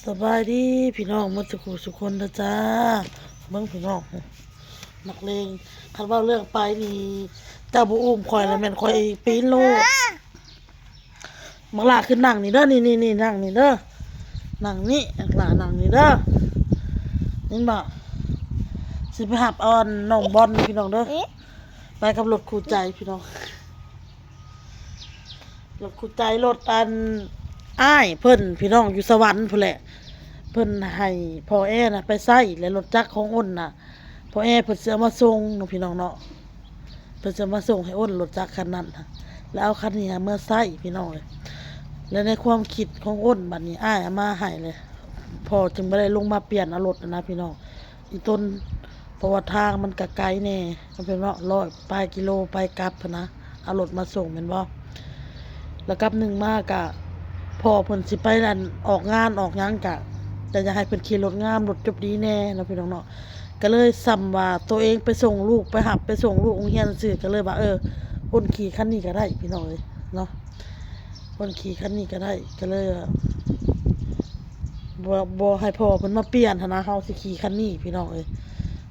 ສະບາຍດີພີ່ນ້ອງໝົດສູ່ຜູ້ສູ່ຄົນເດີຈ້າ. ເບິ່ງພີ່ນ້ອງ ນັກເລງ ຄັນເວົ້າເລື່ອງໄປນີ້ ເຈົ້າບໍ່ອຸ້ມຂ້ອຍລະແມ່ນຂ້ອຍປີນໂລດ. ບັກຫຼ້າຂຶ້ນນັ່ງນີ້ເດີ ນີ້ໆໆ ນັ່ງນີ້ເດີ ນັ່ງນີ້ ບັກຫຼ້ານັ່ງນີ້ເດີ ເຫັນບໍ່? ຊິໄປຮັບເອົາອັນນ້ອງບອນພີ່ນ້ອງເດີ ໄປກັບລົດຄູ່ໃຈພີ່ນ້ອງ. ລົດຄູ່ໃຈ ລົດອັນອ້າຍເພິ່ນພີ່ນ້ອງ ຢູ່ສະຫວັນພຸ້ນແຫຼະ ເພິ່ນໃຫ້ພໍ່ແອນະໄປໃຊ້ ແລະລົດຈັກຂອງອ້ນນະ ພໍ່ແອເພິ່ນຊິເອົາມາສົ່ງເນາະພີ່ນ້ອງເນາະ ເພິ່ນຊິເອົາມາສົ່ງໃຫ້ອ້ນ ລົດຈັກຄັນນັ້ນ ແລ້ວເອົາຄັນນີ້ເມືອໃຊ້ພີ່ນ້ອງເອີຍ. ແລະໃນຄວາມຄິດຂອງອ້ນ ບັດນີ້ອ້າຍເອົາມາໃຫ້ເລີຍ ພໍ່ຈຶ່ງບໍ່ໄດ້ລົງມາປ່ຽນເອົາລົດນະພີ່ນ້ອງ ອີ່ຕົນ ເພາະວ່າທາງມັນກະໄກແດ່ ມັນເປັນເນາະ ຮ້ອຍປາຍກິໂລໄປກັບຫັ້ນນະ ເອົາລົດມາສົ່ງແມ່ນບໍ່? ແລ້ວກັບໜຶ່ງມາກະ ພໍ່ເພິ່ນຊິໄປອັນອອກງານອອກຫຍັງກະ ກະຢາກໃຫ້ເພິ່ນຂີ່ລົດງາມ ລົດຈົບດີແດ່ເນາະພີ່ນ້ອງເນາະ. ກະເລີຍສ່ຳວ່າໂຕເອງໄປສົ່ງລູກ ໄປຮັບໄປສົ່ງລູກໂຮງຮຽນຊື່ ກະເລີຍວ່າ ເອີ ອ້ນຂີ່ຄັນນີ້ກະໄດ້ພີ່ນ້ອງເອີຍເນາະ ອ້ນຂີ່ຄັນນີ້ກະໄດ້ ກະເລີຍວ່າ ບໍ່ ບໍ່ໃຫ້ພໍ່ເພິ່ນມາປ່ຽນຫັ້ນນະ ເຮົາຊິຂີ່ຄັນນີ້ພີ່ນ້ອງເອີຍ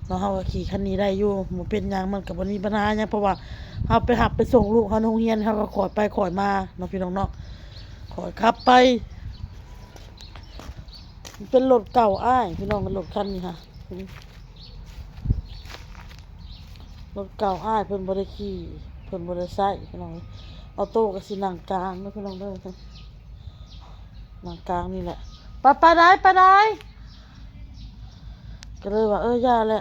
ເນາະ ເຮົາກະຂີ່ຄັນນີ້ໄດ້ຢູ່ ບໍ່ເປັນຫຍັງ ມັນກະບໍ່ມີບັນຫາຫຍັງ ເພາະວ່າເຮົາໄປຮັບໄປສົ່ງລູກເຮົາໃນໂຮງຮຽນ ເຮົາກະຄ່ອຍໄປຄ່ອຍມາເນາະພີ່ນ້ອງເນາະ ຄ່ອຍຂັບໄປ. ມັນເປັນລົດເກົ່າອ້າຍພີ່ນ້ອງ ລົດຄັນນີ້ຫະ ລົດເກົ່າອ້າຍ ເພິ່ນບໍ່ໄດ້ຂີ່ ເພິ່ນບໍ່ໄດ້ໃຊ້ພີ່ນ້ອງ. ອອໂຕ້ກະຊິນັ່ງກາງເດີພີ່ນ້ອງເດີ ນັ່ງກາງນີ້ແຫຼະ ໄປ ໄປໄດ້ ໄປໄດ້. ກະເລີຍວ່າ ເອີ ຢ່າແຫຼະ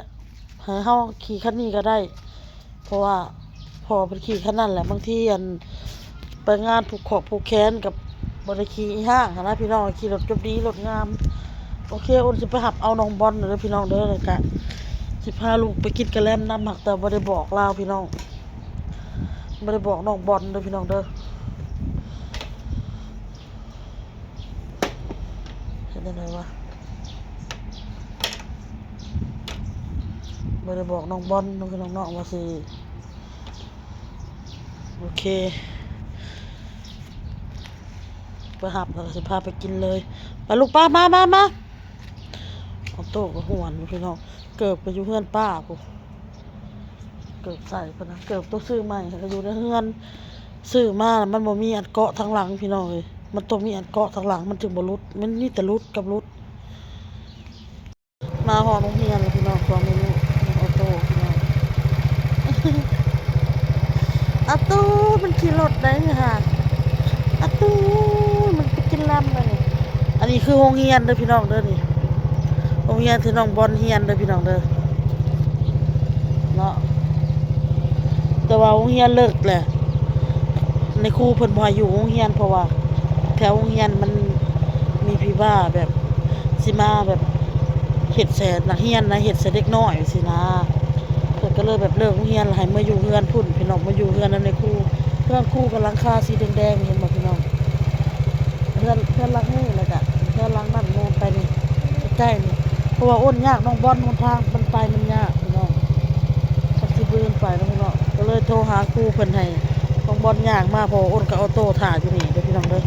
ໃຫ້ເຮົາຂີ່ຄັນນີ້ກະໄດ້ ເພາະວ່າພໍ່ເພິ່ນຂີ່ຄັນນັ້ນແຫຼະ ບາງທີອັນ ໄປງານຜູກຂອບຜູກແຂນກະບໍ່ໄດ້ຂີ່ອີ່ຫ້າງຫັ້ນນະພີ່ນ້ອງ ຂີ່ລົດຈົບດີລົດງາມ. ໂອເຄ ອ້ນຊິໄປຮັບເອົານ້ອງບອນເດີພີ່ນ້ອງເດີ ແລ້ວກະຊິພາລູກໄປກິນກະແລັມນຳ ຫາກແຕ່ບໍ່ໄດ້ບອກລາວພີ່ນ້ອງ ບໍ່ໄດ້ບອກນ້ອງບອນເດີພີ່ນ້ອງເດີ. ເຮັດຈັ່ງໃດວະ ບໍ່ໄດ້ບອກນ້ອງບອນເນາະພີ່ນ້ອງເນາະ ວ່າຊິ ໂອເຄ ໄປຮັບແລ້ວກະຊິພາໄປກິນເລີຍ ໄປລູກ ໄປ ມາ ມາ ມາ. ອອໂຕ້ກະຫວນພີ່ນ້ອງ ເກີບກະຢູ່ເຮືອນປ້າພຸ້ນ ເກີບໃສ່ພຸ້ນນະ ເກີບໂຕຊື້ໃໝ່ກະຢູ່ໃນເຮືອນ ຊື້ມາລະມັນບໍ່ມີອັນເກາະທາງຫຼັງພີ່ນ້ອງເອີຍ ມັນຕ້ອງມີອັນເກາະທາງຫຼັງ ມັນຈຶ່ງບໍ່ຫຼຸດ ມັນມີແຕ່ຫຼຸດກັບຫຼຸດ. ມາຮອດໂຮງຮຽນແລ້ວພີ່ນ້ອງ ສອງແມ່ລູກ ອອໂຕ້ພີ່ນ້ອງ ອາຕູມັນຂີ່ລົດໄດ້ນີ້ຫາ ອາຕູມັນໄປກິນລຳແລ້ວນີ້. ອັນນີ້ຄືໂຮງຮຽນເດີພີ່ນ້ອງເດີນີ້ ໂຮງຮຽນທີ່ນ້ອງບອນຮຽນເດີພີ່ນ້ອງເດີເນາະ ແຕ່ວ່າໂຮງຮຽນເລີກແຫຼະ ໃນຄູເພິ່ນບໍ່ໃຫ້ຢູ່ໂຮງຮຽນ ເພາະວ່າແຖວໂຮງຮຽນມັນມີຜີບ້າແບບຊິມາແບບເຮັດໃສ່ນັກຮຽນນະ ເຮັດໃສ່ເດັກນ້ອຍຊີ້ນະ ເພິ່ນກະເລີຍແບບເລີກໂຮງຮຽນ ແລ້ວໃຫ້ມາຢູ່ເຮືອນພຸ້ນພີ່ນ້ອງ ມາຢູ່ເຮືອນນຳໃນຄູ. ເຮືອນຄູກະຫຼັງຄາສີແດງໆ ເຫັນບໍ່ພີ່ນ້ອງ? ເຮືອນ ເຮືອນຫຼັງນີ້ ແລ້ວກະເຮືອນຫຼັງນັ້ນ ແມ່ນໄປນີ້ ໃກ້ໆນີ້ ເພາະວ່າອ້ນຍາກ ນ້ອງບອນ ຫົນທາງມັນໄປມັນຍາກພີ່ນ້ອງ ຈັກຊິບືນໄປເນາະພີ່ນ້ອງ. ກະເລີຍໂທຫາຄູເພິ່ນໃຫ້ນ້ອງບອນຍ່າງມາ ເພາະວ່າອ້ນກັບອອໂຕ້ຖ້າຢູ່ນີ້ເດີພີ່ນ້ອງເດີ.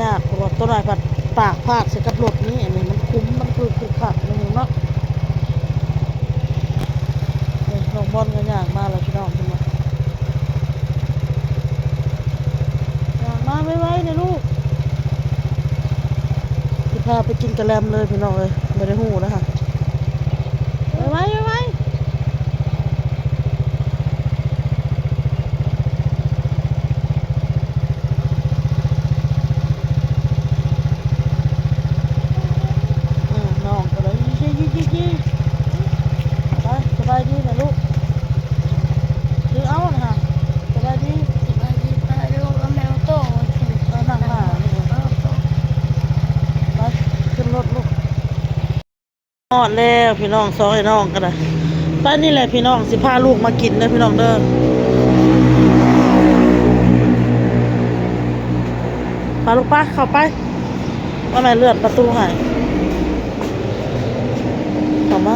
ຍາກ ເພາະວ່າໂຕນ້ອຍພັດປາກພາດໃສ່ກັບລົດນີ້ ອັນນີ້ມັນຂຸມ ມັນຄື ຄືຄັກໜຶ່ງເນາະ. ນີ້ນ້ອງບອນກະຍ່າງມາແລ້ວພີ່ນ້ອງ ເຫັນບໍ່? ຍ່າງມາໄວໆເດີລູກ ຊິພາໄປກິນກະແລັມເລີຍພີ່ນ້ອງເອີຍ ບໍ່ໄດ້ຮູ້ນະຫະ ໄວໆ ໄວໆ. ອືມ ນ້ອງກະໄດ້ ໄປ ສະບາຍດີນະລູກ ຖືເອົາຫັ້ນຫາ ສະບາຍດີ ສະບາຍດີປ້າລູກ ເອົາແມ່ໂຕ ໄປນັ່ງໜ້າ ໄປ ຂຶ້ນລົດລູກ. ຮອດແລ້ວພີ່ນ້ອງ ສອງອ້າຍນ້ອງກະໄດ້ ໄປ ນີ້ແຫຼະພີ່ນ້ອງ ຊິພາລູກມາກິນເດີພີ່ນ້ອງເດີ ພາລູກໄປ ເຂົ້າໄປ ວ່າແມ່ເລື່ອນປະຕູໃຫ້ ເຂົ້າມາ.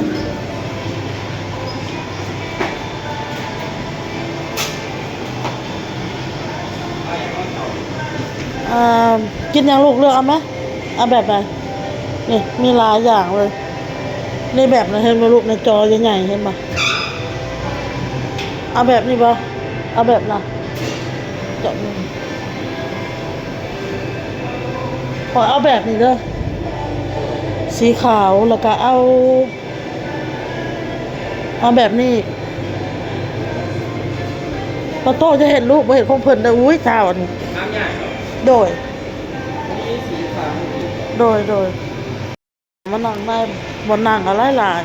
ອ່າ ກິນຫຍັງລູກ? ເລືອກເອົາໄໝ? ເອົາແບບໃດ? ນີ້ມີຫຼາຍຢ່າງເລີຍ. ໃນແບບນັ້ນເຫັນບໍ່ລູກ? ໃນຈໍໃຫຍ່ໆ ເຫັນບໍ່? ເອົາແບບນີ້ບໍ່? ເອົາແບບນະ? ເຈາະມື. ຂ້ອຍເອົາແບບນີ້ເດີ ສີຂາວ ແລ້ວກະເອົາ ເອົາແບບນີ້. ປາໂຕ້ ຢ່າເຮັດລູກ ບໍ່ເຮັດຂອງເພິ່ນເດີ. ອຸ້ຍ ທ້າວອັນນີ້. ໂດຍ ໂດຍ ໂດຍ. ມານັ່ງໃນ ບ່ອນນັ່ງກໍຫຼາຍ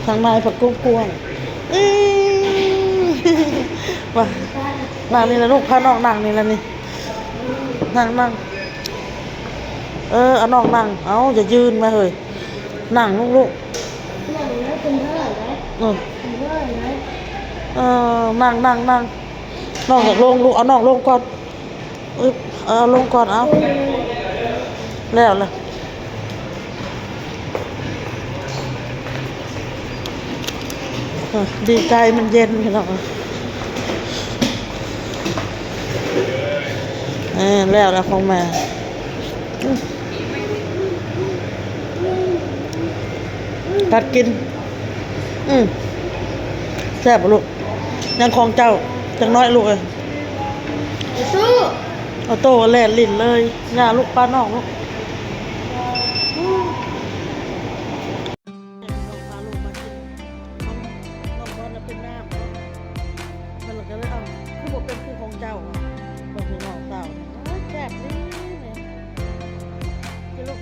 ໆ ທາງໃນພັດກວ້າງໆ. ອີ ມາ ນັ່ງນີ້ລະລູກ ພານ້ອງນັ່ງນີ້ລະນີ້ ນັ່ງ ນັ່ງ. ເອີ ເອົານ້ອງນັ່ງ ເອົາ ຢ່າຢືນມາເຮີ້ຍ ນັ່ງລູກໆ. ອືມ ເອີ ນັ່ງ ນັ່ງ ນັ່ງ. ນ້ອງຢາກລົງລູກ ເອົານ້ອງລົງກ່ອນ. ອຶບ ເອົາລົງກ່ອນ ເອົາ ແລ້ວລະ. ເອີ ດີໃຈມັນເຢັນພີ່ນ້ອງ. ເອີ ແລ້ວລະຂອງແມ່. ອືມ ກັດກິນ. ອືມ ແຊບບໍ່ລູກ? ຍັງຂອງເຈົ້າຈັກໜ້ອຍລູກເອີຍ. ຕູ້ ອາໂຕ້ແລ່ນຫຼິ້ນເລີຍ. ຢ່າລູກ ປ້ານ້ອງລູກ. ອືມ ນ້ອງພາລູກມາກິນ ນ້ອງ ນ້ອງບອນນະເປັນນ້ຳເນາະ ມັນລະກະເລີຍ ເອົ້າ ຄືບໍ່ເປັນຄືຂອງເຈົ້າ ບອກໃຫ້ນ້ອງສາວ. ໂອ້ຍ ແຊບດີນີ້ ກິນລູກ.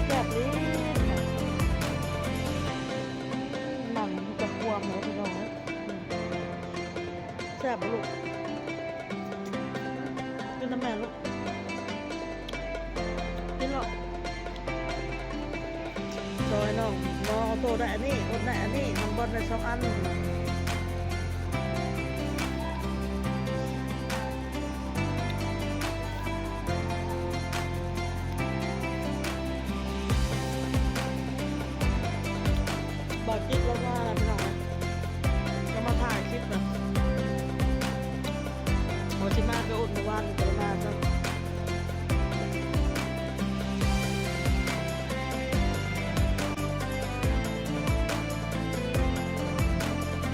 ແຊບອີ່ຫຼີ ໜັງຈະຄວມເລີຍພີ່ນ້ອງເອີຍ. ແຊບບໍ່ລູກ? ກິນນຳແມ່ລູກ ກິນໂລດ. ຊອຍນ້ອງ ນ້ອງອາໂຕ້ໄດ້ອັນນີ້ ອົດໄດ້ອັນນີ້ ນ້ອງບອນໄດ້ສອງອັນ. ບ່າວຈິດລາວມາແລ້ວພີ່ນ້ອງ ລາວມາຖ່າຍຄລິບນະ. ເຮົາຊິມາແຕ່ອົດມື້ວານນີ້ ບໍ່ໄດ້ມາຊ້ຳ. ເ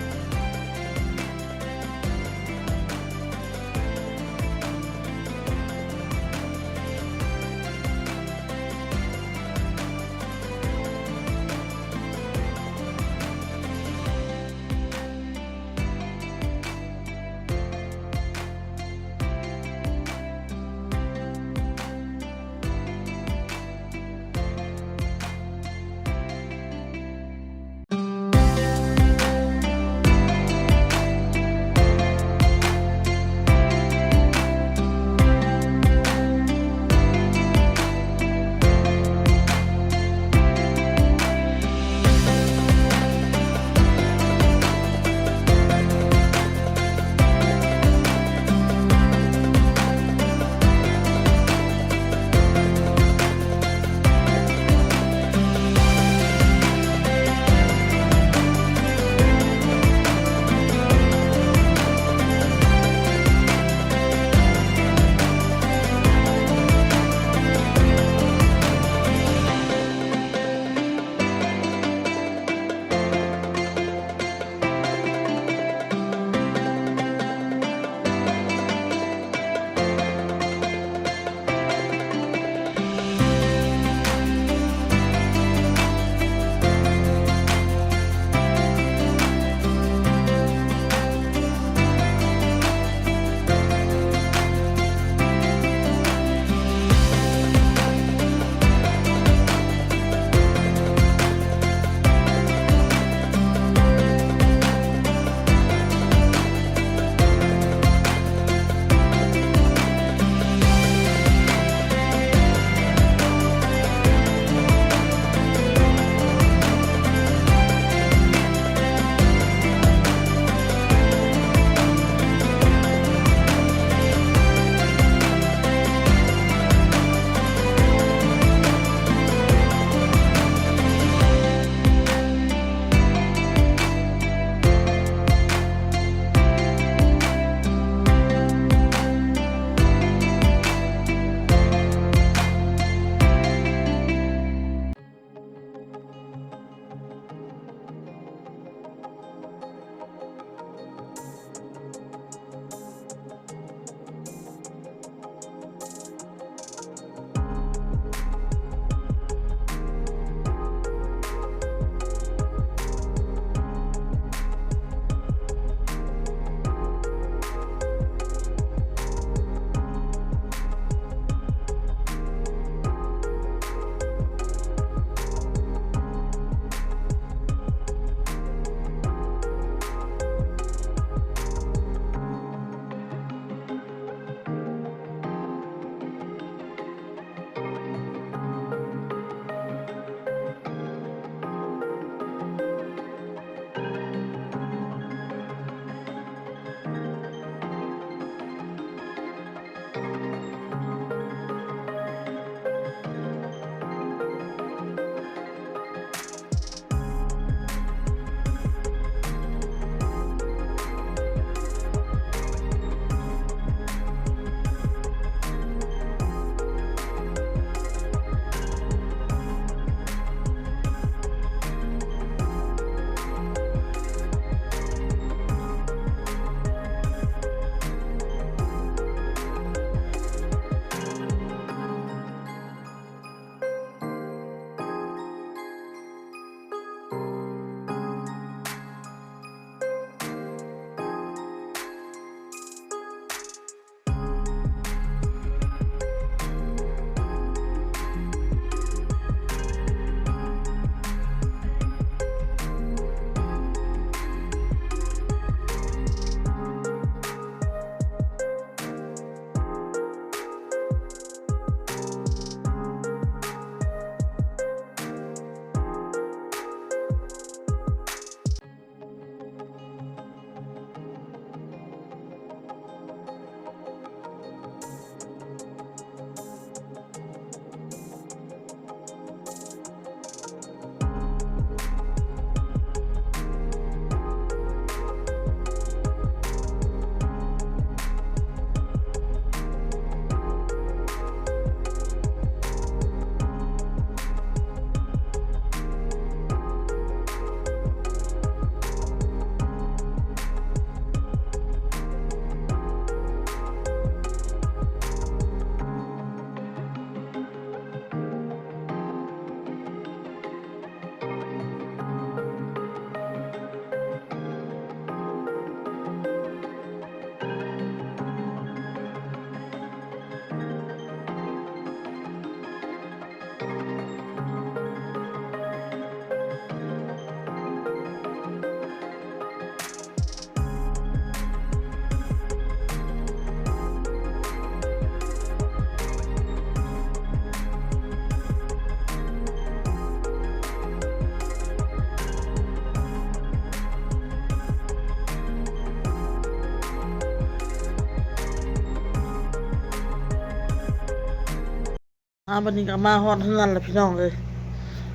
ອ່າ ບັດນີ້ກໍມາຮອດເຮືອນແລ້ວພີ່ນ້ອງເອີຍ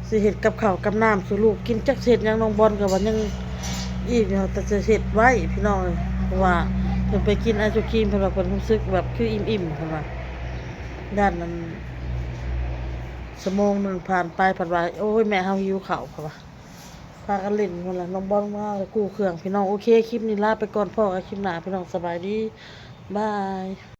ຊິເຮັດກັບເຂົ້າກັບນ້ຳສູ່ລູກກິນ ຈັກຊິເຮັດຫຍັງ. ນ້ອງບອນກໍວ່າຍັງອີ່ມຢູ່ ແຕ່ຈະເຮັດໄວ້ພີ່ນ້ອງເອີຍ ເພາະວ່າເພິ່ນໄປກິນໄອສະຄຣີມ ເພິ່ນວ່າເພິ່ນຮູ້ສຶກແບບຄືອີ່ມໆ ເພິ່ນວ່າ ດ້ານນັ້ນ ຊົ່ວໂມງໜຶ່ງຜ່ານໄປ ເພິ່ນວ່າ ໂອ້ຍ ແມ່ເຮົາຫິວເຂົ້າ ເພິ່ນວ່າ ພາກັນຫຼິ້ນພຸ້ນລະ. ນ້ອງບອນມາກູ້ເຄື່ອງພີ່ນ້ອງ. ໂອເຄ ຄລິບນີ້ລາໄປກ່ອນ ພໍ້ກັນຄລິບໜ້າພີ່ນ້ອງ ສະບາຍດີ ບາຍ.